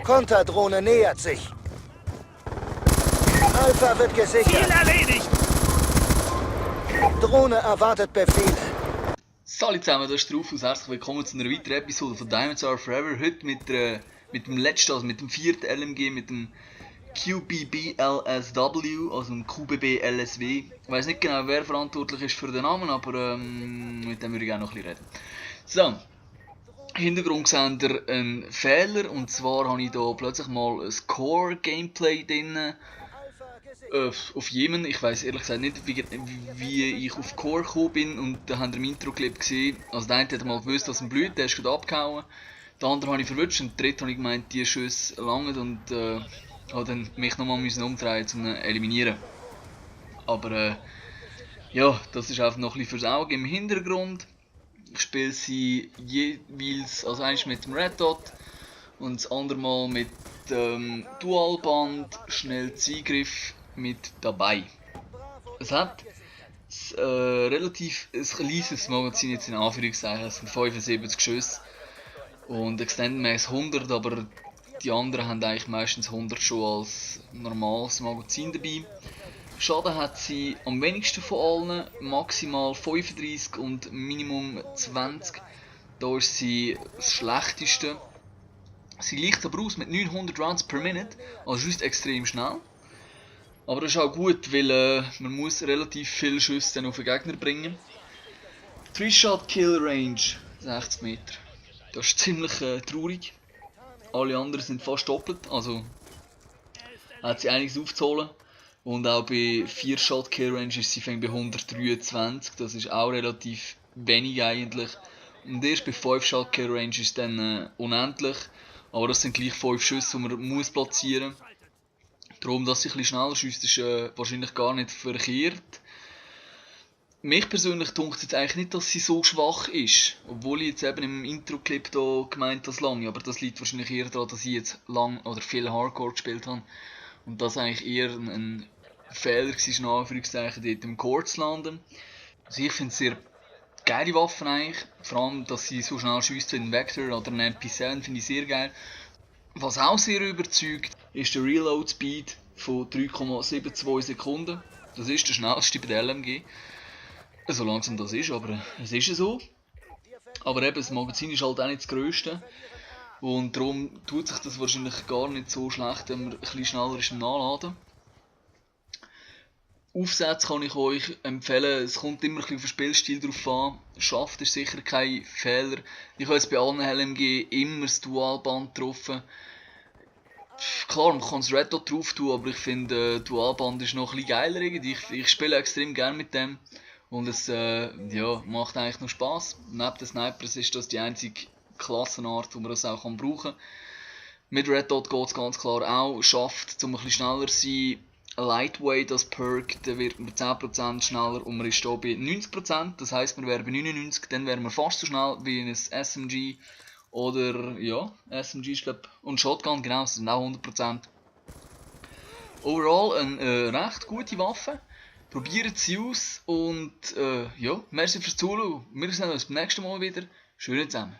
Konterdrohne nähert sich. Alpha wird Ziel gesichert. erledigt! Drohne erwartet Befehle. Salut zusammen, das ist der Rufus. Herzlich willkommen zu einer weiteren Episode von Diamonds Are Forever. Heute mit dem letzten, also mit dem vierten LMG, mit dem QBB LSW, also dem QBB LSW. Ich weiss nicht genau, wer verantwortlich ist für den Namen, aber mit dem würde ich auch noch ein bisschen reden. So, im Hintergrund seht ihr einen Fehler, und zwar habe ich hier plötzlich mal ein Core-Gameplay drin. Auf Jemen. Ich weiß ehrlich gesagt nicht, wie ich auf Core gekommen bin, und da habt ihr im Intro-Clip gesehen. Also der eine hat mal gewusst, dass ein blüht, der ist gerade abgehauen. Der andere habe ich verwünscht und der dritte habe ich gemeint, die Schüsse langen, und habe dann mich nochmal umdrehen, um ihn zu eliminieren. Aber ja, das ist einfach noch ein bisschen fürs Auge im Hintergrund. Ich spiele sie jeweils, also eins mit dem Red Dot und das andere Mal mit Dualband, schnell Zugriff mit dabei. Es hat relativ ein kleines Magazin, jetzt in Anführungszeichen, es sind 75 Schüsse und Extended Max 100, aber die anderen haben eigentlich meistens 100 schon als normales Magazin dabei. Schaden hat sie am wenigsten von allen, maximal 35 und Minimum 20. Da ist sie das schlechteste. Sie leicht aber aus mit 900 Rounds per Minute, also ist extrem schnell. Aber das ist auch gut, weil man muss relativ viele Schüsse dann auf den Gegner bringen. 3-Shot Kill Range 60 Meter. Das ist ziemlich traurig. Alle anderen sind fast doppelt, also hat sie einiges aufzuholen. Und auch bei 4-Shot Kill Range ist sie bei 123, das ist auch relativ wenig eigentlich. Und erst bei 5-Shot Kill Range ist es dann unendlich. Aber das sind gleich 5 Schüsse, die man muss platzieren muss. Darum, dass sie ein bisschen schneller schießt, ist wahrscheinlich gar nicht verkehrt. Mich persönlich denkt es jetzt eigentlich nicht, dass sie so schwach ist. Obwohl ich jetzt eben im Intro-Clip hier gemeint habe, lange. Aber das liegt wahrscheinlich eher daran, dass ich jetzt lang oder viel Hardcore gespielt habe. Und das eigentlich eher ein Fehler war, in Anführungszeichen, dort im Core zu landen. Also ich finde es sehr geile Waffen eigentlich. Vor allem, dass sie so schnell schießt wie ein Vector oder ein MP7, finde ich sehr geil. Was auch sehr überzeugt, ist der Reload Speed von 3,72 Sekunden. Das ist der schnellste bei der LMG. So langsam das ist, aber es ist so. Aber eben, das Magazin ist halt auch nicht das grösste. Und darum tut sich das wahrscheinlich gar nicht so schlecht, wenn man ein bisschen schneller ist im Nachladen. Aufsätze kann ich euch empfehlen, es kommt immer ein bisschen auf den Spielstil drauf an. Schafft ist sicher kein Fehler. Ich habe jetzt bei allen LMG immer das Dualband getroffen. Klar, man kann das Red Dot drauf tun, aber ich finde Dualband ist noch ein bisschen geiler irgendwie. Ich spiele extrem gerne mit dem und es ja, macht eigentlich noch Spass. Neben den Snipers ist das die einzige Klassenart, wo man das auch brauchen kann. Mit Red Dot geht es ganz klar auch. Schafft, um ein bisschen schneller zu sein. Lightweight als Perk, dann wird man 10% schneller und man ist hier bei 90%, das heisst, man wäre bei 99%, dann wäre man fast so schnell wie ein SMG oder, ja, SMG ist glaube und Shotgun, genau, das sind auch 100%. Overall eine recht gute Waffe, probiert sie aus und, ja, merci fürs Zuschauen, wir sehen uns beim nächsten Mal wieder, schön zusammen.